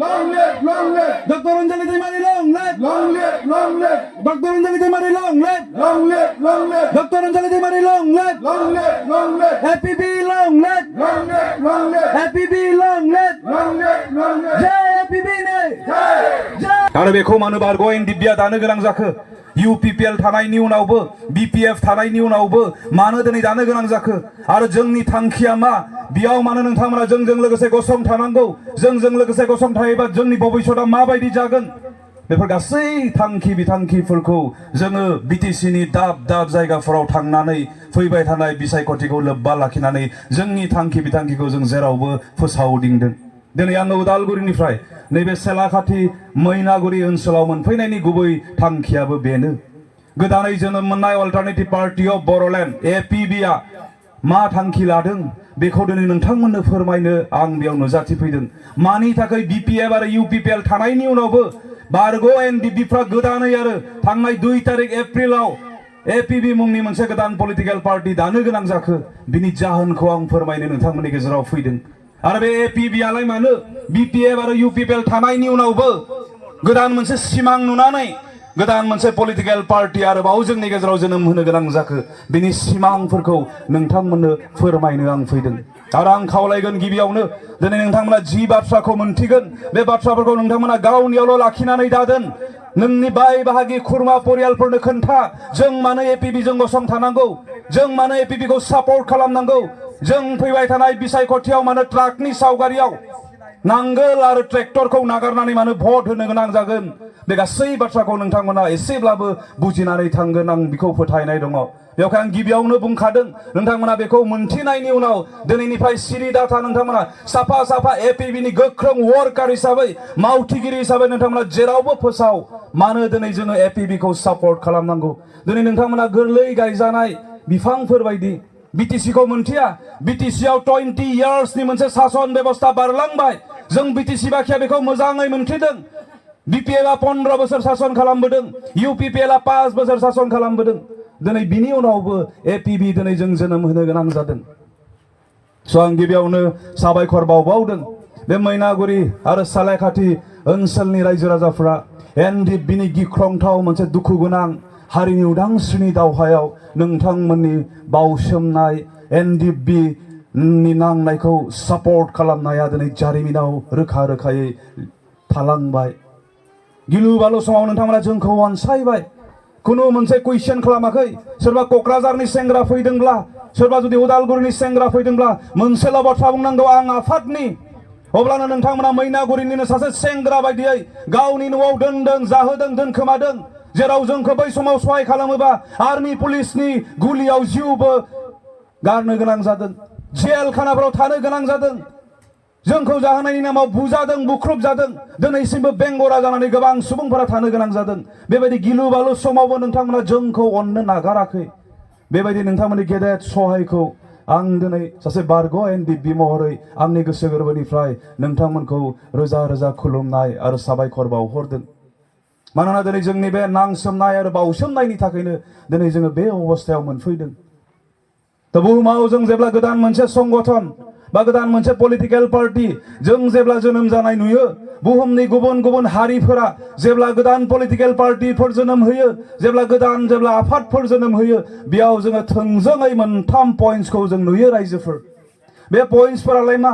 long live, long live. Dr. Anjali Timari, long live. Long live, long live. Dr. Anjali Timari, long live. Long live, long live. Dr. Anjali Timari, long live. Long live, long live. FPB, long live. Long live, long live. FPB, long live. Long live, long live. Jai FPB ne. Jai. आरो बेखौ मानो बारग' NDP-आ दानो गोनां जाखो UPPL थानायनि उनावबो BPF थानायनि उनावबो मानो दिनै दानो गोनां जाखो आरो जोंनि थांखिया मा बेयाव मानो नोंथांमोना जोंजों लोगोसे गसंथानांगौ जोंजों लोगोसे गसंथायोबा जोंनि भबिष्यतआ माबायदि जागोन बेफोर गासै थांखि बिथांखिफोरखौ जोङो BTC-नि दाब दाब जायगाफोराव थांनानै फैबाय थानाय बिसायख'थिखौ लोब्बा लाखिनानै जोंनि थांखि बिथांखिखौ जों जेरावबो फोसावदिंदों दिनै आङो उदालगुरिनिफ्राय नैबे सेलाखाथि मैनागुरि ओनसोलाव मोनफैनायनि गुबै थांखियाबो बेनो गोदानै जोनोम मोननाय अल्टारनेटिभ पार्टी अफ बर'लेण्ड APB-आ मा थांखि लादों बेखौ दिनै नोंथांमोननो फोरमायनो आं बेयाव नुजाथिफैदों मानि थाखाय BPF आरो UPPL थानायनि उनावबो बारग' NDP-फ्रा गोदानै आरो थांनाय 2 तारिख एप्रिलाव APB मुंनि मोनसे गोदान पलिटिकेल पार्टी दानो गोनां जाखो बिनि जाहोनखौ आं फोरमायनो नोंथांमोननि गेजेराव फैदों आरो बे APB-आलाय मानो BPF आरो UPPL थानायनि उनावबो गोदान मोनसे सिमां नुनानै गोदान मोनसे पलिटिकेल पार्टी आरोबाव जोंनि गेजेराव जोनोम होनो गोनां जाखो बिनि सिमांफोरखौ नोंथांमोननो फोरमायनो आं फैदों आरो आं खावलायगोन गिबियावनो दिनै नोंथांमोना जि बाथ्राखौ मोनथिगोन बे बाथ्राफोरखौ नोंथांमोना गावनियावल' लाखिनानै दादोन नोंनि बाय बाहागि खुरमा परियालफोरनो खोन्था जों मानो APB-जों गसंथानांगौ जों मानो APB-खौ सापर्ट खालामनांगौ जों फैबाय थानाय बिसायख'थियाव मानो ट्राकनि सावगारियाव नांगोल आरो ट्रेक्टरखौ नागारनानै मानो भट होनो गोनां जागोन बे गासै बाथ्राखौ नोंथांमोना एसेब्लाबो बुजिनानै थांगोन आं बेखौ फोथायनाय दङ बेवहाय आं गिबियावनो बुंखादों नोंथांमोना बेखौ मोनथिनायनि उनाव दिनैनिफ्राय सिरि दाथा नोंथांमोना साफा साफा APB-नि गोख्रों वर्कार हिसाबै मावथिगिरि हिसाबै नोंथांमोना जेरावबो फोसाव मानो दिनै जोङो APB-खौ सापर्ट खालामनांगौ दिनै नोंथांमोना गोरलै गायजानाय बिफांफोर बायदि BTC-खौ मोनथिया BTC-आव 20 इयार्सनि मोनसे सासन बेबस्था बारलांबाय जों BTC बाखिया बेखौ मोजाङै मोनथिदों BPF-आ 15 बोसोर सासन खालामबोदों UPPL-आ 5 बोसोर सासन खालामबोदों दिनै बिनि उनावबो APB दिनै जों जोनोम होनो गोनां जादों स' आं गिबियावनो साबायखर बावबावदों बे मैनागुरि आरो सालाखाथि ओनसोलनि रायजो राजाफोरा NDP-नि गिख्रंथाव मोनसे दुखु गोनां हारिनि उदांस्रिनि दावहायाव नोंथांमोननि बावसोमनाय NDP-नि नांनायखौ सापर्ट खालामनाया दिनै जारिमिनाव रोखा रोखायै थालांबाय गिलु बालु समाव नोंथांमोना जोंखौ अनसायबाय खुनु मोनसे कुइसन खालामाखै सोरबा क'क्राझारनि सेंग्रा फैदोंब्ला सोरबा जुदि उदालगुरिनि सेंग्रा फैदोंब्ला मोनसेल' बाथ्रा बुंनांगौ आं आफादनि अब्लानो नोंथांमोना मैनागुरिनिनो सासे सेंग्रा बायदियै गावनि न'आव दोनदों जाहोदों दोनखोमादों जेराव जोंखौ बै समाव सहाय खालामोबा आर्मि पुलिसनि गुलियाव जिउबो गारनो गोनां जादों जेल खानाफोराव थानो गोनां जादों जोंखौ जाहोनायनि नामाव बुजादों बुख्रुबजादों दिनैसिमबो बेंगरा जानानै गोबां सुबुंफोरा थानो गोनां जादों बेबायदि गिलु बालु समावबो नोंथांमोना जोंखौ अननो नागाराखै बेबायदि नोंथांमोननि गेदेर सहायखौ आं दिनै सासे बारग' NDP महरै आंनि गोसो गोरबोनिफ्राय नोंथांमोनखौ रोजा रोजा खुलुमनाय आरो साबायखर बावहरदों मानोना दिनै जोंनि बे नांसोमनाय आरो बावसोमनायनि थाखायनो दिनै जोङो बे अबस्थायाव मोनफैदों दा बुहुमाव जों जेब्ला गोदान मोनसे संगठन बा गोदान मोनसे पलिटिकेल पार्टी जों जेब्ला जोनोम जानाय नुयो बुहुमनि गुबुन गुबुन हारिफोरा जेब्ला गोदान पलिटिकेल पार्टीफोर जोनोम होयो जेब्ला आफादफोर जोनोम होयो बेयाव जोङो थोंजोङै मोनथाम पइन्ट्सखौ जों नुयो रायजोफोर बे पइन्ट्सफोरालाय मा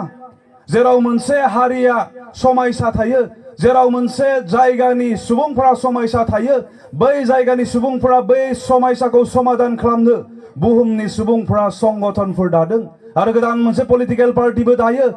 जेराव मोनसे हारिया समायसा थायो जेराव मोनसे जायगानि सुबुंफोरा समायसा थायो बै जायगानि सुबुंफोरा बै समायसाखौ समाधान खालामनो बुहुमनि सुबुंफोरा संगठनफोर दादों आरो गोदान मोनसे पलिटिकेल पार्टीबो दायो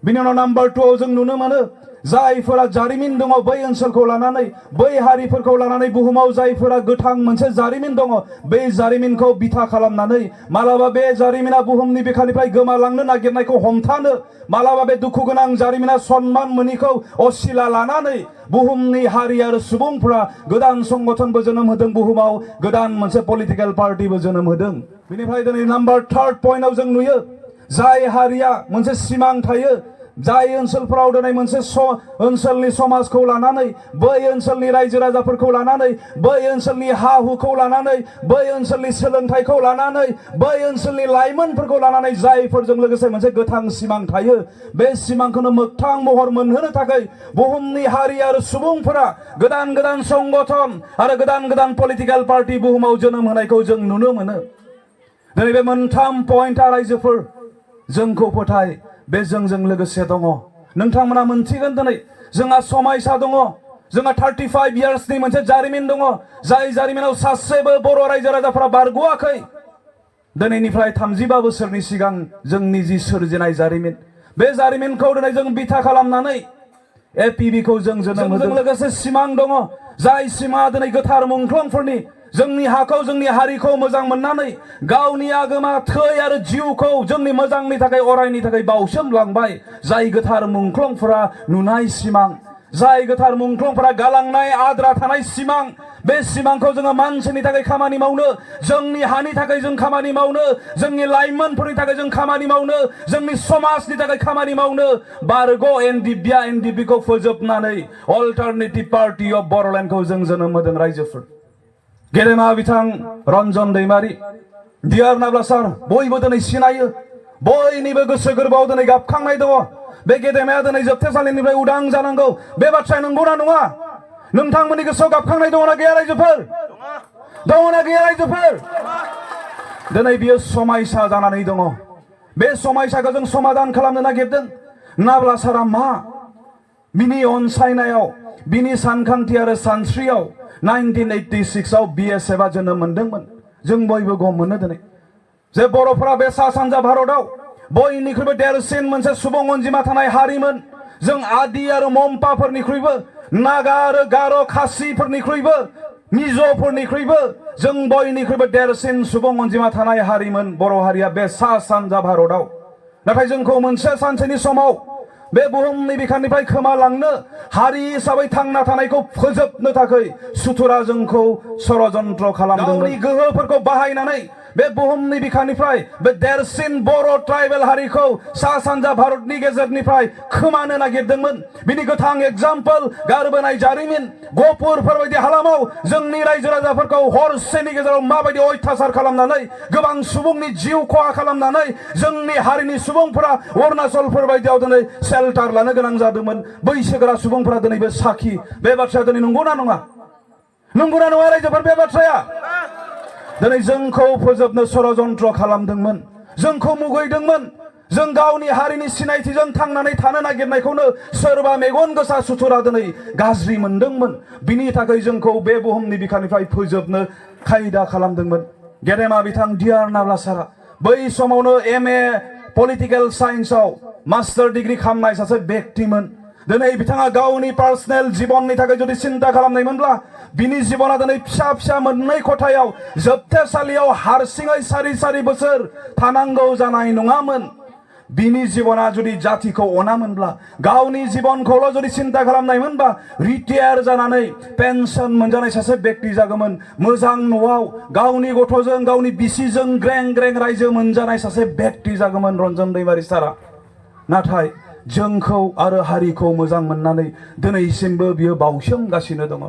बिनि उनाव नाम्बार 2 आव जों नुनो मोनो जायफोरा जारिमिन दङ बै ओनसोलखौ लानानै बै हारिफोरखौ लानानै बुहुमाव जायफोरा गोथां मोनसे जारिमिन दङ बै जारिमिनखौ बिथा खालामनानै मालाबा बे जारिमिना बुहुमनि बिखानिफ्राय गोमालांनो नागिरनायखौ हमथानो मालाबा बे दुखु गोनां जारिमिना सन्मान मोनिखौ असिला लानानै बुहुमनि हारि आरो सुबुंफोरा गोदान संगठनबो जोनोम होदों बुहुमाव गोदान मोनसे पलिटिकेल पार्टीबो जोनोम होदों बेनिफ्राय दिनै नाम्बार 3 पइन्टआव जों नुयो जाय हारिया मोनसे सिमां थायो जाय ओनसोलफोराव दिनै मोनसे ओनसोलनि समाजखौ लानानै बै ओनसोलनि रायजो राजाफोरखौ लानानै बै ओनसोलनि हा हुखौ लानानै बै ओनसोलनि सोलोंथाइखौ लानानै बै ओनसोलनि लाइमोनफोरखौ लानानै जायफोरजों लोगोसे मोनसे गोथां सिमां थायो बे सिमांखौनो मोगथां महर मोनहोनो थाखाय बुहुमनि हारि आरो सुबुंफोरा गोदान गोदान संगठन आरो गोदान गोदान पलिटिकेल पार्टी बुहुमाव जोनोम होनायखौ जों नुनो मोनो। दिनै बे मोनथाम पइन्टआ रायजोफोर जोंखौ फोथाय बे जोंजों लोगोसे दङ। नोंथांमोना मोनथिगोन दिनै जोंहा समायसा दङ, जोंहा 35 इयार्सनि मोनसे जारिमिन दङ, जाय जारिमिनाव सासेबो बर' रायजो राजाफोरा बारग'वाखै। दिनैनिफ्राय 35 बोसोरनि सिगां जोंनि जि सोरजिनाय जारिमिन, बे जारिमिनखौ दिनै जों बिथा खालामनानै एपिबिखौ जों जोनोम होदों। लोगोसे सिमां दङ, जाय सिमाङा दिनै गोथार मुंख्लंफोरनि जोंनि हाखौ जोंनि हारिखौ मोजां मोननानै गावनि आगोमा थै आरो जिउखौ जोंनि मोजांनि थाखाय अरायनि थाखाय बावसोमलांबाय। जाय गोथार मुंख्लंफोरा नुनाय सिमां, जाय गोथार मुंख्लंफोरा गालांनाय आद्रा थानाय सिमां, बे सिमांखौ जोङो मानसिनि थाखाय खामानि मावनो, जोंनि हानि थाखाय जों खामानि मावनो, जोंनि लाइमोनफोरनि थाखाय जों खामानि मावनो, जोंनि समाजनि थाखाय खामानि मावनो बारग' एनडिपिखौ फोजोबनानै अल्टारनेटिभ पार्टी अफ बर'लेण्डखौ जों जोनोम होदों रायजोफोर। गेदेमा बिथां रन्जन दैमारि, डिआर नाब्ला सार बयबो दिनै सिनायो, बयनिबो गोसो गोरबोआव दिनै गाबखांनाय दङ। बे गेदेमाया दिनै जोबथेसालिनिफ्राय उदां जानांगौ। बे बाथ्राया नंगौना नङा? नोंथांमोननि गोसोआव गाबखांनाय दङना गैया रायजोफोर? दङना गैया रायजोफोर? दिनै बियो समायसा जानानै दङ। बे समायसाखौ जों समाधान खालामनो नागिरदों। नाब्ला सारा मा? बिनि अनसायनायाव, बिनि सानखान्थि आरो सानस्रियाव 1986 आव बिएसएफआ जोनोम मोनदोंमोन। जों बयबो गम मोनो दिनै जे बर'फोरा बे सा सानजा भारतआव बयनिख्रुइबो देरसिन मोनसे सुबुं अनजिमा थानाय हारिमोन। जों आदि आरो मम्पाफोरनिख्रुइबो, नागा आरो गार' खासिफोरनिख्रुइबो, मिज'फोरनिख्रुइबो जों बयनिख्रुइबो देरसिन सुबुं अनजिमा थानाय हारिमोन बर' हारिया बे सा सानजा भारतआव। नाथाय जोंखौ मोनसे सानसेनि समाव बे बुहुमनि बिखानिफ्राय खोमालांनो, हारि हिसाबै थांना थानायखौ फोजोबनो थाखाय सुथुरा जोंखौ षड़यन्त्र खालामदोंमोन। गावनि गोहोफोरखौ बाहायनानै बे बुहुमनि बिखानिफ्राय बे देरसिन बर' ट्राइबेल हारिखौ सा सानजा भारतनि गेजेरनिफ्राय खोमानो नागिरदोंमोन। बिनि गोथां एग्जाम्पल गारबोनाय जारिमिन, गहपुरफोर बायदि हालामाव जोंनि रायजो राजाफोरखौ हरसेनि गेजेराव माबायदि अयथासार खालामनानै गोबां सुबुंनि जिउ खहा खालामनानै जोंनि हारिनि सुबुंफोरा अरुणाचलफोर बायदियाव दिनै सेल्टार लानो गोनां जादोंमोन। बैसोगोरा सुबुंफोरा दिनैबो साखि। बे बाथ्राया दिनै नंगौना नङा? नंगौना नङा रायजोफोर? बे बाथ्राया दिनै जोंखौ फोजोबनो षड़यन्त्र खालामदोंमोन, जोंखौ मुगैदोंमोन। जों गावनि हारिनि सिनायथिजों थांनानै थानो नागिरनायखौनो सोरबा मेगन गोसा सुथुरा दिनै गाज्रि मोनदोंमोन। बिनि थाखाय जोंखौ बे बुहुमनि बिखानिफ्राय फोजोबनो खायदा खालामदोंमोन। गेदेमा बिथां डिआर नाब्ला सारा बै समावनो एमए पलिटिकेल साइन्सआव मास्टार डिग्री खालामनाय सासे व्यक्तिमोन। दिनै बिथाङा गावनि पार्सनेल जिबननि थाखाय जुदि सिन्ता खालामनायमोनब्ला बिनि जिबना दिनै फिसा फिसा मोननै खथायाव जोबथेसालियाव हारसिङै सारि सारि बोसोर थानांगौ जानाय नङामोन। बिनि जिबना जुदि जातिखौ अनामोनब्ला, गावनि जिबनखौल' जुदि सिन्ता खालामनायमोनबा रिटायार जानानै पेन्सन मोनजानाय सासे व्यक्ति जागौमोन। मोजां न'आव गावनि गथ'जों गावनि बिसिजों ग्रें ग्रें रायजो मोनजानाय सासे व्यक्ति जागौमोन रन्जन दैमारि सारा। नाथाय जोंखौ आरो हारिखौ मोजां मोननानै दिनैसिमबो बियो बावसोमगासिनो दङ।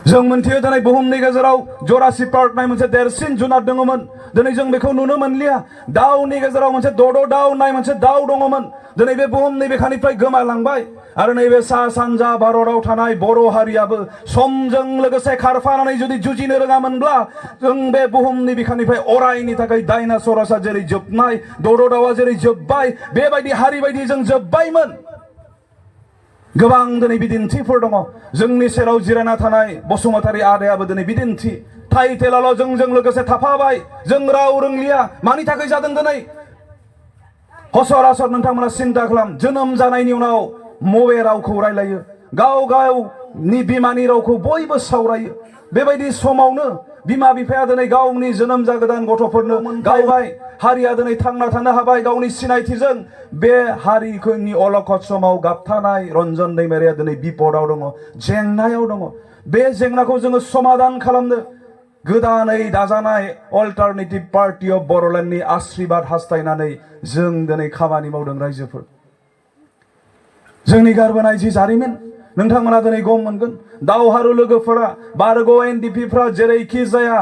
जों मोनथियो दिनै बुहुमनि गेजेराव जुरासिक पार्क होननाय मोनसे देरसिन जुनार दङमोन। दिनै जों बेखौ नुनो मोनलिया। दाउनि गेजेराव मोनसे दद' दाउ होननाय मोनसे दाउ दङमोन। दिनै बे बुहुमनि बिखानिफ्राय गोमालांबाय। आरो नैबे सा सानजा भारताव थानाय बर' हारियाबो समजों लोगोसे खारफानानै जुदि जुजिनो रोङामोनब्ला जों बे बुहुमनि बिखानिफ्राय अरायनि थाखाय डाइनासरसा जेरै जोबनाय, दद' दाउआ जेरै जोबबाय, बेबायदि हारि बायदि जों जोबबायमोन। गोबां दिनै बिदिन्थिफोर दङ। जोंनि सेराव जिरायना थानाय बसुमतारी आदायाबो दिनै बिदिन्थि। टाइटेलाल' जोंजों लोगोसे थाफाबाय। जों राव रोंलिया। मानि थाखाय जादों दिनै? हसर नोंथांमोना सिन्ता खालाम। जोनोम जानायनि उनाव मबे रावखौ रायलायो? गाव गावनि बिमानि रावखौ बयबो सावरायो। बेबायदि समावनो बिमा बिफाया दिनै गावनि जोनोम जागोदान गथ'फोरनो गावबाय। हारिया दिनै थांना थानो हाबाय गावनि सिनायथिजों। बे हारिनि अलखद समाव गाबथानाय रन्जन दैमारिया दिनै बिपदाव दङ, जेंनायाव दङ। बे जेंनाखौ जोङो समाधान खालामनो गोदानै दाजानाय अल्टारनेटिभ पार्टी अफ बर'लेण्डनि आशीर्बाद हास्थायनानै जों दिनै खामानि मावदों रायजोफोर। जोंनि गारबोनाय जि जारिमिन नोंथांमोना दिनै गम मोनगोन दावहारु लोगोफोरा बारग' एनडिपिफ्रा जेरैखि जाया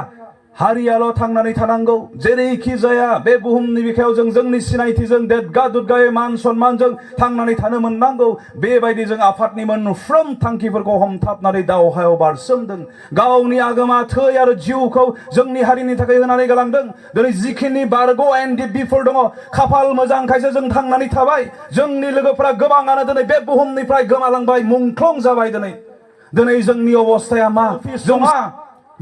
हारियाल' थांनानै थानांगौ जेरैखि जाया बे बुहुमनि बिखायाव जों जोंनि सिनायथिजों देदगा दुदगायै मान सन्मानजों थांनानै थानो मोननांगौ बेबायदि जों आफादनि मोनफ्रोम थांखिफोरखौ हमथाबनानै दावहायाव बारसोमदों गावनि आगोमा थै आरो जिउखौ जोंनि हारिनि थाखाय होनानै गालांदों दिनै जिखिनि बारग' एनडिपिफोर दङ खाफाल मोजांखायसो जों थांनानै थाबाय जोंनि लोगोफोरा गोबाङानो दिनै बे बुहुमनिफ्राय गोमालांबाय मुंख्लं जाबाय दिनै जोंनि अबस्थाया मा जमा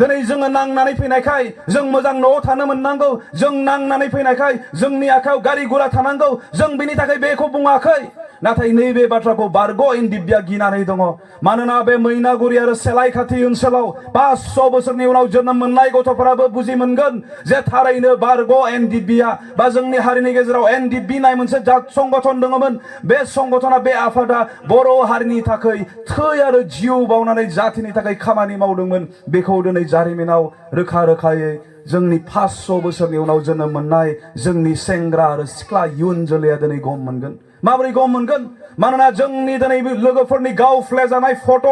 दिनै जोङो नांनानै फैनायखाय जों मोजां न'आव थानो मोननांगौ जों नांनानै फैनायखाय जोंनि आखायाव गारि गुरा थानांगौ जों बिनि थाखाय बेखौ बुङाखै नाथाय नैबे बाथ्राखौ बारग' एनडिपिया गिनानै दङ मानोना बे मैनागुरि आरो सेलायखाथि ओनसोलाव 500 बोसोरनि उनाव जोनोम मोननाय गथ'फोराबो बुजि मोनगोन जे थारैनो बारग' एनडिपिया बा जोंनि हारिनि गेजेराव एनडिपि नाय मोनसे संगठन दङमोन बे संगठना बे आफादा बर' हारिनि थाखाय थै आरो जिउ बावनानै जातिनि थाखाय खामानि मावदोंमोन बेखौ दिनै जारिमिनाव रोखा रोखायै जोंनि 500 बोसोरनि उनाव जोनोम मोननाय जोंनि सेंग्रा आरो सिख्ला इयुन जोलैया दिनै गम मोनगोन माबोरै गम मोनगोन मानोना जोंनि दिनै लोगोफोरनि गावफ्लेजानाय फट'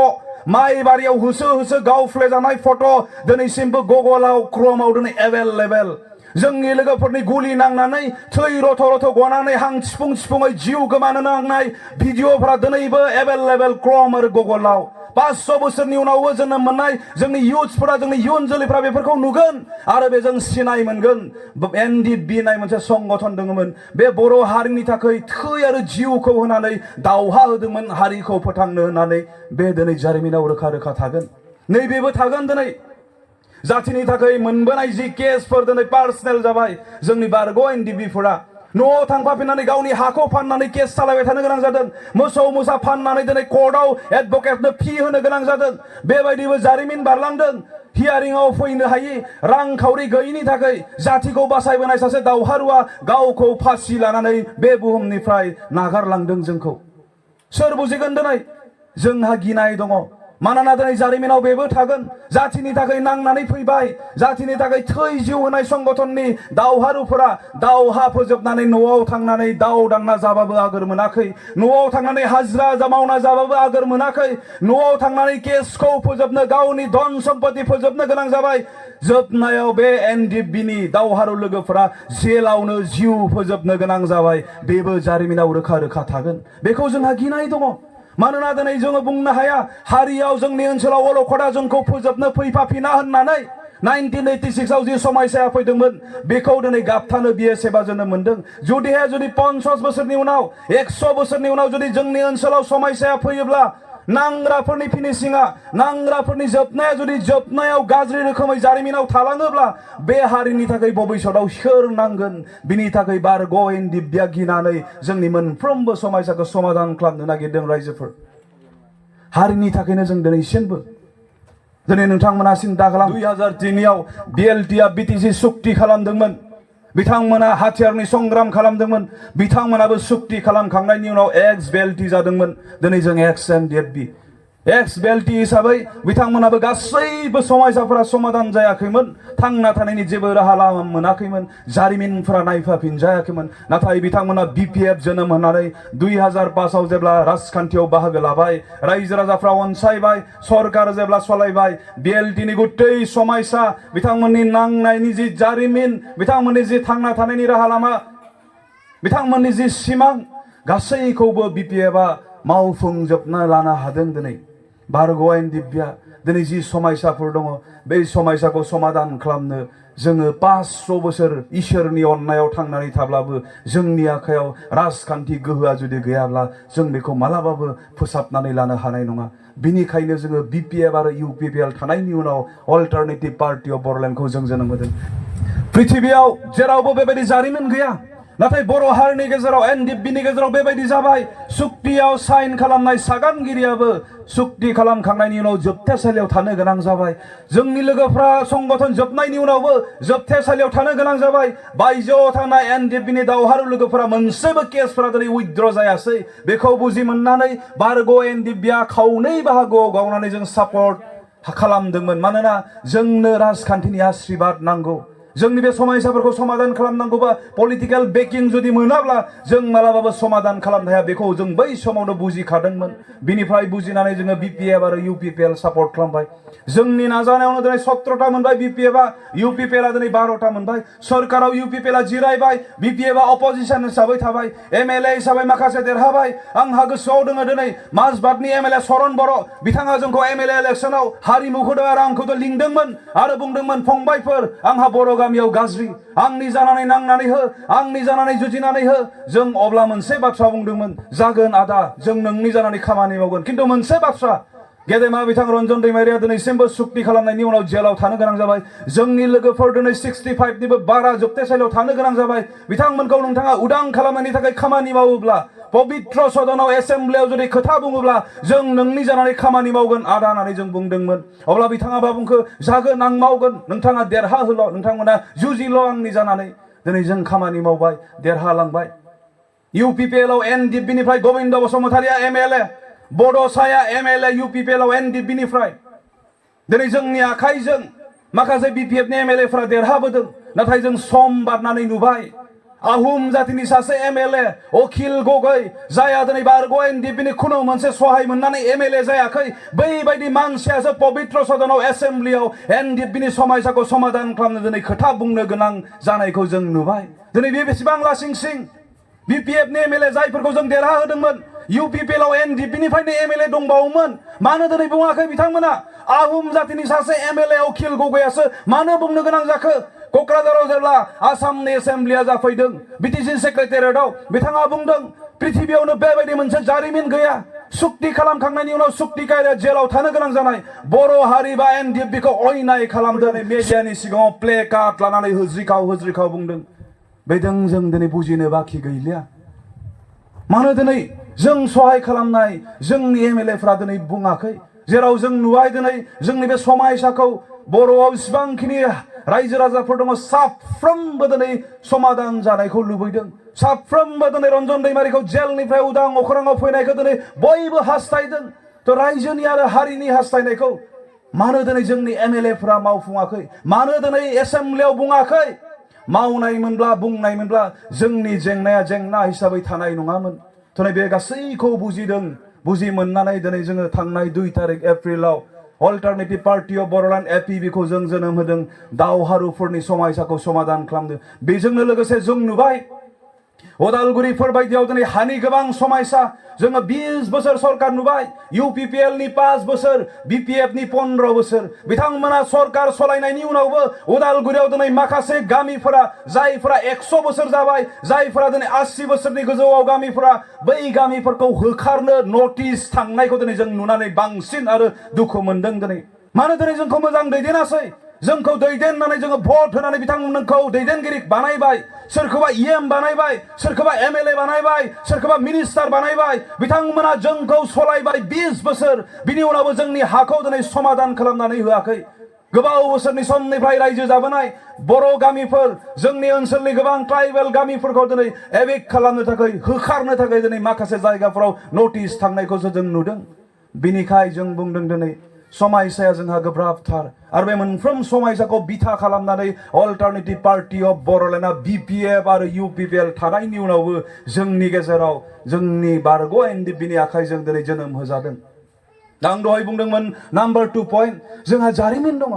माइबारियाव होसो होसो गावफ्लेजानाय फट' दिनैसिमबो गुगोलाव क्रमाव दिनै एभेलेबेल जोंनि लोगोफोरनि गुलि नांनानै थै रथ' रथ' गनानै हां सिफुं सिफुङै जिउ गोमानो नांनाय भिडिअफोरा दिनैबो एभेलेबेल क्रम आरो गुगोलाव 500 बोसोरनि उनावबो जोनोम मोननाय जोंनि इयुथ्सफोरा जोंनि इयुन जोलैफोरा बेफोरखौ नुगोन आरो बेजों सिनाय मोनगोन एनडिपि नाय मोनसे संगठन दङमोन बे बर' हारिनि थाखाय थै आरो जिउखौ होनानै दावहा होदोंमोन हारिखौ फोथांनो होननानै बे दिनै जारिमिनाव रोखा रोखा थागोन नैबेबो थागोन दिनै जातिनि थाखाय मोनबोनाय जि केसफोर दिनै पार्सनेल जाबाय जोंनि बारग' एनडिपिफोरा न'आव थांफाफिननानै गावनि हाखौ फाननानै केस सालायबाय थानो गोनां जादों मोसौ मोसा फाननानै दिनै कर्टआव एडभकेटनो फी होनो गोनां जादों बेबायदिबो जारिमिन बारलांदों हियारिंआव फैनो हायि रांखावरि गैयिनि थाखाय जातिखौ बासायबोनाय सासे दावहारुआ गावखौ फासि लानानै बे बुहुमनिफ्राय नागारलांदों जोंखौ सोर बुजिगोन दिनै जोंहा गिनाय दङ मानोना दिनै जारिमिनाव बेबो थागोन जातिनि थाखाय नांनानै फैबाय जातिनि थाखाय थै जिउ होनाय संगठननि दावहारुफोरा दावहा फोजोबनानै न'आव थांनानै दाव दानना जाबाबो आगोर मोनाखै न'आव थांनानै हाजिरा मावना जाबाबो आगोर मोनाखै न'आव थांनानै केसखौ फोजोबनो गावनि धन सम्पति फोजोबनो गोनां जाबाय जोबनायाव बे एनडिपिनि दावहारु लोगोफोरा जेलावनो जिउ फोजोबनो गोनां जाबाय बेबो जारिमिनाव रोखा रोखा थागोन बेखौ जोंहा गिनाय दङ मानोना दिनै जोङो बुंनो हाया हारियाव जोंनि ओनसोलाव अलखदा जोंखौ फोजोबनो फैफाफिना होननानै 1986 आव जि समायसाया फैदोंमोन बेखौ दिनै गाबथानो बिएसएफआ जोनोम मोनदों जुदि 50 बोसोरनि उनाव 100 बोसोरनि उनाव जुदि जोंनि ओनसोलाव समायसाया फैयोब्ला नांग्राफोरनि फिनिशिंआ नांग्राफोरनि जोबनाया जुदि जोबनायाव गाज्रि रोखोमै जारिमिनाव थालाङोब्ला बे हारिनि थाखाय भबिष्यतआव सोर नांगोन बिनि थाखाय बारग' एनडिपिया गिनानै जोंनि मोनफ्रोमबो समायसाखौ समाधान खालामनो नागिरदों रायजोफोर हारिनि थाखायनो जों दिनैसिमबो दिनै नोंथांमोना सिन्था खालाम 2003 आव बिएलटिआ बिटिसि सुक्ति खालामदोंमोन बिथांमोना हाथियारनि संग्राम खालामदोंमोन बिथांमोनाबो सुक्ति खालामखांनायनि उनाव एक्स बेल्टि जादोंमोन दिनै जों एक्स एनडिपि एक्स बेल्टि हिसाबै बिथांमोनाबो गासैबो समायसाफोरा समाधान जायाखैमोन थांना थानायनि जेबो राहा लामा मोनाखैमोन जारिमिनफोरा नायफाफिनजायाखैमोन नाथाय बिथांमोना बिपिएफ जोनोम होनानै 2005 आव जेब्ला राजखान्थियाव बाहागो लाबाय रायजो राजाफ्रा अनसायबाय सरकार जेब्ला सलायबाय बिएलटिनि गुतै समायसा बिथांमोननि नांनायनि जि जारिमिन बिथांमोननि जि थांना थानायनि राहा लामा बिथांमोननि जि सिमां गासैखौबो बिपिएफआ मावफुंजोबना लानो हादों दिनै बारग' एनडिपिया दिनै जि समायसाफोर दङ बे समायसाखौ समाधान खालामनो जोङो 500 बोसोर इसोरनि अननायाव थांनानै थाब्लाबो जोंनि आखायाव राजखान्थि गोहोआ जुदि गैयाब्ला जों बेखौ मालाबाबो फोसाबनानै लानो हानाय नङा बिनिखायनो जोङो बिपिएफ आरो इउपिपिएल थानायनि उनाव अल्टारनेटिभ पार्टी अफ बर'लेण्डखौ जों जोनोम होदों पृथिबियाव जेरावबो बेबायदि जारिमिन गैया नाथाय बर' हारिनि गेजेराव एनडिपिनि गेजेराव बेबायदि जाबाय सुक्तियाव साइन खालामनाय सागानगिरियाबो सुक्ति खालामखांनायनि उनाव जोबथेसालियाव थानो गोनां जाबाय जोंनि लोगोफ्रा संगठन जोबनायनि उनावबो जोबथेसालियाव थानो गोनां जाबाय बायजोआव थानाय एनडिपिनि दावहारु लोगोफोरा मोनसेबो केसफोरा दिनै उइथड्र जायासै बेखौ बुजि मोननानै बारग' एनडिपिया खावनै बाहागोआव गावनानै जों सापर्ट खालामदोंमोन मानोना जोंनो राजखान्थिनि आशीर्बाद नांगौ जोंनि बे समस्याफोरखौ समाधान खालामनांगौबा पलिटिकल बेकिं जुदि मोनाब्ला जों मालाबाबो समाधान खालामनो हाया बेखौ जों बै समावनो बुजिखादोंमोन बिनिफ्राय बुजिनानै जोङो बिपिएफ आरो इउपिपिएल सापर्ट खालामबाय जोंनि नाजानायावनो दिनै 17टा मोनबाय बिपिएफआ इउपिपिएलआ दिनै 12टा मोनबाय सरकाराव इउपिपिएलआ जिरायबाय बिपिएफआ अपोजिशन हिसाबै थाबाय एमएलए हिसाबै माखासे देरहाबाय आंहा गोसोआव दङ दिनै माजबादनि एमएलए सरन बर' बिथाङा जोंखौ एमएलए इलेक्शनाव हारिमुखौ आरो आंखौथ' लिंदोंमोन आरो बुंदोंमोन फंबायफोर आंहा बर' गामियाव गाज्रि आंनि जानानै नांनानै हो आंनि जानानै जुजिनानै हो जों अब्ला मोनसे बाथ्रा बुंदोंमोन जागोन आदा जों नोंनि जानानै खामानि मावगोन खिन्थु मोनसे बाथ्रा गेदेमा बिथां रन्जन दैमारिया दिनैसिमबो सुक्ति खालामनायनि उनाव जेलाव थानो गोनां जाबाय जोंनि लोगोफोर दिनै 65 निबो बारा जोबथेसालियाव थानो गोनां जाबाय बिथांमोनखौ नोंथाङा उदां खालामनायनि थाखाय खामानि मावोब्ला पबित्र सदनाव एसेम्ब्लियाव जुदि खोथा बुङोब्ला जों नोंनि जानानै खामानि मावगोन आदा होननानै जों बुंदोंमोन अब्ला बिथाङा मा बुंखो जागोन आं मावगोन नोंथाङा देरहाहोल' नोंथांमोना जुजिल' आंनि जानानै दिनै जों खामानि मावबाय देरहालांबाय इउपिपिएलआव एनडिपिनिफ्राय गबिन्द बसुमतारिया एमएलए बड'साया एमएलए इउपिपिएलआव एनडिपिनिफ्राय दिनै जोंनि आखाइजों माखासे बिपिएफनि एमएलएफ्रा देरहाबोदों नाथाय जों सम बारनानै नुबाय आहम जातिनि सासे एमएलए अखिल गगৈ जाया दिनै बारग' एनडिपिनि खुनु मोनसे सहाय मोननानै एमएलए जायाखै बैबायदि मानसियासो पबित्र सदनाव एसेम्ब्लियाव एनडिपिनि समस्याखौ समाधान खालामनो दिनै खोथा बुंनो गोनां जानायखौ जों नुबाय दिनै बे बेसेबां लासिंसिं बिपिएफनि एमएलए जायफोरखौ जों देरहाहोदोंमोन इउपिपिएलआव एनडिपिनिफ्रायनो एमएलए दंबावोमोन मानो दिनै बुङाखै बिथांमोना आहम जातिनि सासे एमएलए अखिल गगैयासो मानो बुंनो गोनां जाखो क'क्राझाराव जेब्ला आसामनि एसेम्ब्लिया जाफैदों बिटिसि सेक्रेटारियेटआव बिथाङा बुंदों पृथिबियावनो बेबायदि मोनसे जारिमिन गैया सुक्ति खालामखांनायनि उनाव सुक्ति कायराया जेलाव थानो गोनां जानाय बर' हारि बा एनडिपिखौ अयनाय खालामदों मेडियानि सिगाङाव प्ले कार्ड लानानै होज्रिखाव बुंदों बेजों जों दिनै बुजिनो बाखि गैलिया मानो दिनै जों सहाय खालामनाय जोंनि एमएलएफ्रा दिनै बुङाखै जेराव जों नुबाय दिनै जोंनि बे समस्याखौ बर'आव जेसेबांखिनि रायजो राजाफोर दङ साफ्रोमबो दिनै समाधान जानायखौ लुबैदों साफ्रोमबो दिनै रन्जन दैमारिखौ जेलनिफ्राय उदां अख्राङाव फैनायखौ दिनै बयबो हास्थायदों थ' रायजोनि आरो हारिनि हास्थायनायखौ मानो दिनै जोंनि एमएलएफ्रा मावफुङाखै मानो दिनै एसेम्ब्लियाव बुङाखै मावनायमोनब्ला बुंनायमोनब्ला जोंनि जेंनाया जेंना हिसाबै थानाय नङामोन दिनै बे गासैखौ बुजिदों बुजि मोननानै दिनै जोङो थांनाय 2 तारिख एप्रिलाव अल्टारनेटिभ पार्टी अफ बर'लेण्ड एपिबिखौ जों जोनोम होदों दावहारुफोरनि समस्याखौ समाधान खालामदों बेजोंनो लोगोसे जों नुबाय उदालगुरिफोर बायदियाव दिनै हानि गोबां समस्या जोङो 20 बोसोर सरकार नुबाय इउपिपिएलनि 5 बोसोर बिपिएफनि 15 बोसोर बिथांमोना सरकार सलायनायनि उनावबो उदालगुरियाव दिनै माखासे गामिफोरा जायफोरा 100 बोसोर जाबाय जायफोरा दिनै 80 बोसोरनि गोजौआव गामिफोरा बै गामिफोरखौ होखारनो नटिस थांनायखौ दिनै जों नुनानै बांसिन आरो दुखु मोनदों दिनै मानो दिनै जोंखौ मोजां दैदेनासै जोंखौ दैदेननानै जोङो भट होनानै बिथांमोनखौ दैदेनगिरि बानायबाय सोरखौबा इएम बानायबाय सोरखौबा एमएलए बानायबाय सोरखौबा मिनिस्टार बानायबाय बिथांमोना जोंखौ सलायबाय 20 बोसोर बिनि उनावबो जोंनि हाखौ दिनै समाधान खालामनानै होआखै गोबाव बोसोरनि समनिफ्राय रायजो जाबोनाय बर' गामिफोर जोंनि ओनसोलनि गोबां ट्राइबेल गामिफोरखौ दिनै एभिक्ट खालामनो थाखाय होखारनो थाखाय दिनै माखासे जायगाफोराव नटिस थांनायखौसो जों नुदों बिनिखाय जों बुंदों दिनै समस्याया जोंहा गोब्राबथार आरो बे मोनफ्रोम समस्याखौ बिथा खालामनानै अल्टारनेटिभ पार्टी अफ बर'लेण्डआ बिपिएफ आरो इउपिपिएल थानायनि उनावबो जोंनि गेजेराव जोंनि बारग' एनडिपिनि आखाइजों दिनै जोनोम होजादों आं दहाय बुंदोंमोन नाम्बार 2 पइन्ट जोंहा जारिमिन दङ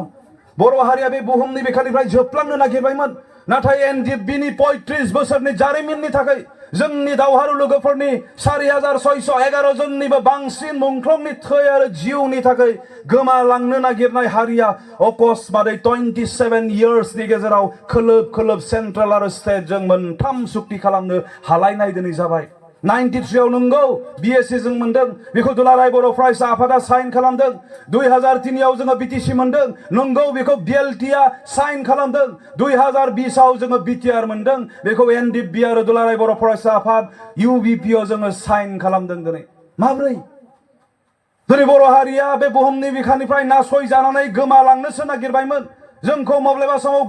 बर' हारिया बे बुहुमनि बिखानिफ्राय जोबलांनो नागिरबायमोन नाथाय एनडिपिनि 35 बोसोरनि जारिमिननि थाखाय जोंनि दावहारु लोगोफोरनि 4611 जननिबो बांसिन मुंख्लंनि थै आरो जिउनि थाखाय गोमालांनो नागिरनाय हारिया अकस्मातै 27 इयार्सनि गेजेराव खोलोब खोलोब सेन्ट्रेल आरो स्टेटजों मोनथाम सुक्ति खालामनो हालायनाय दिनै जाबाय 93 आव नंगौ बिएससि जों मोनदों बेखौ दुलाराय बर' फरायसा आफादा साइन खालामदों 2003 आव जोङो बिटिसि मोनदों नंगौ बेखौ बिएलटिआ साइन खालामदों 2020 आव जोङो बिटिआर मोनदों बेखौ एनडिपि आरो दुलाराय बर' फरायसा आफाद इउबिपिआव जोङो साइन खालामदों दिनै माब्रै दिनै बर' हारिया बे बुहुमनि बिखानिफ्राय नासयजानानै गोमालांनोसो नागिरबायमोन जोंखौ माब्लाबा समाव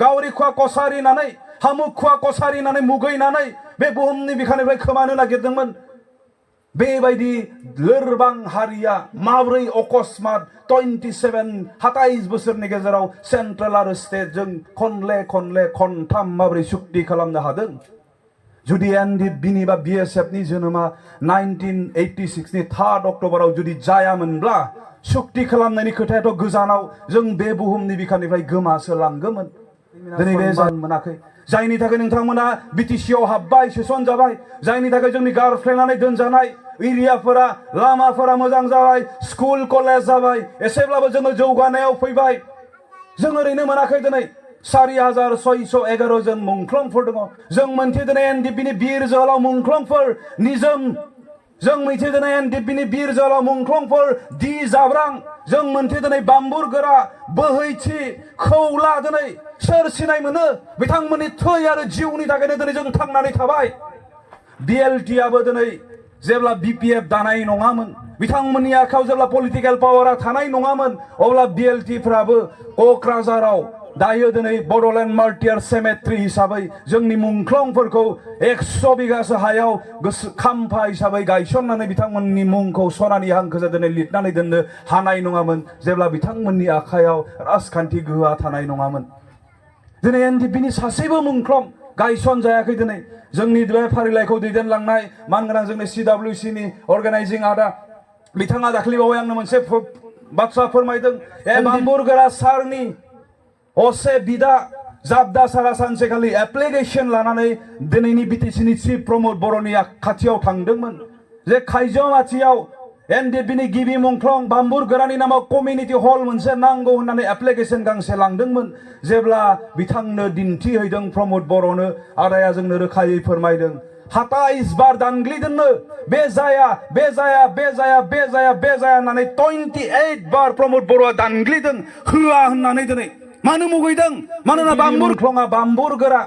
गावरि खुवा कसारि होननानै हामुख खुवा कसारि होननानै मुगैनानै बे बुहुमनि बिखानिफ्राय खोमानो नागिरदोंमोन बेबायदि लोरबां हारिया माब्रै अकस्मात 27 बोसोरनि गेजेराव सेन्ट्रेल आरो स्टेटजों खनले खनथाम माब्रै सुक्ति खालामनो हादों जुदि एनडिएफबि बा बिएसएफनि जोनोमा 1986 नि 3 अक्ट'बराव जुदि जायामोनब्ला सुक्ति खालामनायनि खोथायाथ' गोजानाव जों बे बुहुमनि बिखानिफ्राय गोमासो लांगौमोन दिनै बे जानो मोनाखै जायनि थाखाय नोंथांमोना बिटिसिआव हाबबाय सोसनजाबाय जायनि थाखाय जोंनि गारफ्लेनानै दोनजानाय एरियाफोरा लामाफोरा मोजां जाबाय स्कुल कलेज जाबाय एसेब्लाबो जोङो जौगानायाव फैबाय जों ओरैनो मोनाखै दिनै 4611 जन मुंख्लंफोर दङ जों मोनसे दिनै एनडिएफबिनि बिर जोहोलाव मुंख्लंफोर निजोम जों मोनसे दिनै एनडिएफबिनि बिर जोहोलाव मुंख्लंफोर दि जाब्रां जों मोनसे दिनै बाम्बुरगोरा बोहैथि खौला दिनै सोर सिनाय मोनो बिथांमोननि थै आरो जिउनि थाखायनो दिनै जों थांनानै थाबाय बिएलटिआबो दिनै जेब्ला बिपिएफ दानाय नङामोन बिथांमोननि आखायाव जेब्ला पलिटिकेल पावारा थानाय नङामोन अब्ला बिएलटिफ्राबो क'क्राझाराव दायो दिनै बड'लेण्ड मार्टियार सेमेट्रि हिसाबै जोंनि मुंख्लंफोरखौ 100 बिगासो हायाव खाम्फा हिसाबै गायसननानै बिथांमोननि मुंखौ सनानि हांखोजों दिनै लिरनानै दोननो हानाय नङामोन जेब्ला बिथांमोननि आखायाव राजखान्थि गोहोआ थानाय नङामोन दिनै एनडिएफबिनि सासेबो मुंख्लं गायसन जायाखै दिनै जोंनि बे फारिलाइखौ दैदेनलांनाय मानगोनां जोंनि सिडब्लिउसिनि अर्गानाइजिं आदा बिथाङा दाख्लैबावै आंनो मोनसे बाथ्रा फोरमायदों बाम्बुरगोरा सारनि असे बिदा जाबदा सारा सानसेखालि एप्लिकेशन लानानै दिनैनि बिटिसिनि चिफ प्रमद बर'नि खाथियाव थांदोंमोन जे खायजोमाथियाव एनडिएफबिनि गिबि मुंख्लं बाम्बुरगोरानि नामाव कमिउनिटि हल मोनसे नांगौ होननानै एप्लिकेशन गांसे लांदोंमन जेब्ला बिथांनो दिन्थिहैदों प्रमद बर'नो आदाया जोंनो रोखायै फोरमायदों 27 बार दानग्लिदोंनो बे जाया होननानै 28 बार प्रमद बर'आ दानग्लिदों होआ होननानै दिनै मानो मुगैदों मानोना बाम्बुरख्लंआ बाम्बुरगोरा